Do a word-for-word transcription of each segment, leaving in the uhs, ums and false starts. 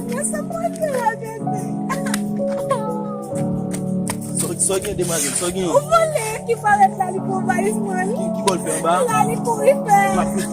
Mwen se mwen ki regade. Sa, sa w gen, demwazèl? Sa w gen? Yon vòlè ki parèt la, li pran valiz mwen. Ki, ki bò l fè anba? La, li kouri fè. M ap fè.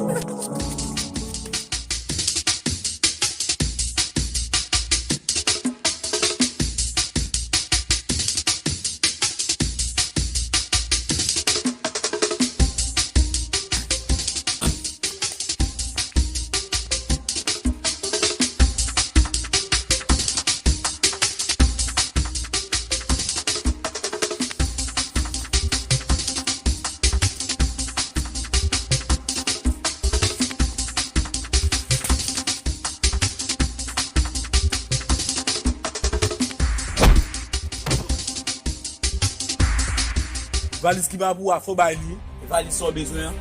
Valiz ki pa pou w a, fò w bay li. E valiz sa w bezwen an.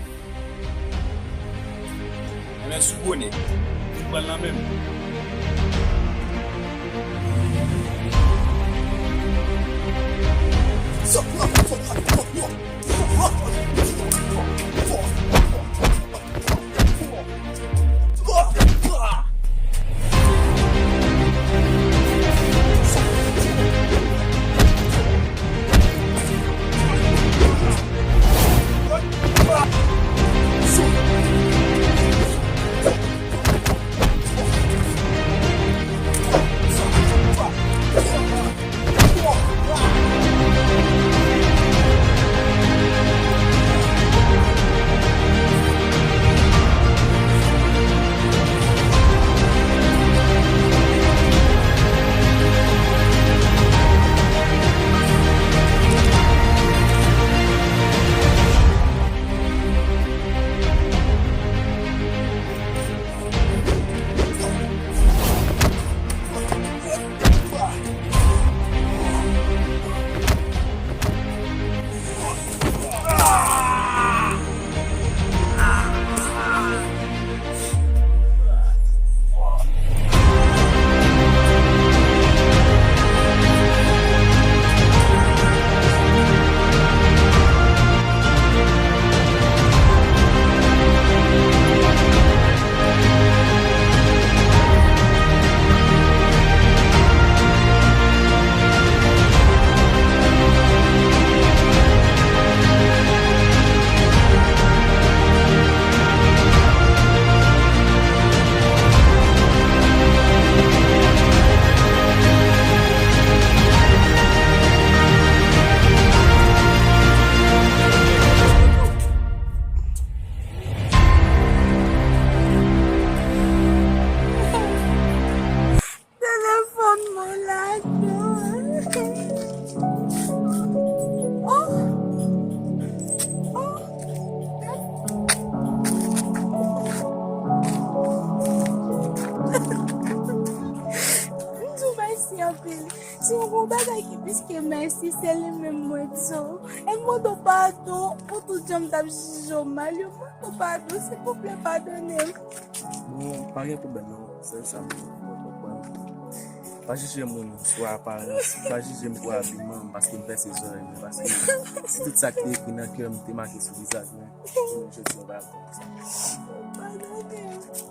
Enben, sou bonè. Vin pran l nan men m. Telefòn mwen ladan. Oh! Oh! M di w mèsi anpil. Si yon bon bagay ki plis ke mèsi, se li menm mwen di w. E m mande w padon pou tout jan m t ap jije w mal yo. M mande w padon, silvouplè, padone m. Bon, pa gen pwoblèm non. Sèl sa m vle fè w konprann. Pa jije moun sou aparans, pa jije m pou abiman m, paske m pèse zòrèy mwen, paske si tout sa ki te ekri nan kè m te make sou vizaj mwen, jounen jodi a w pa ap konn sa. Padone m.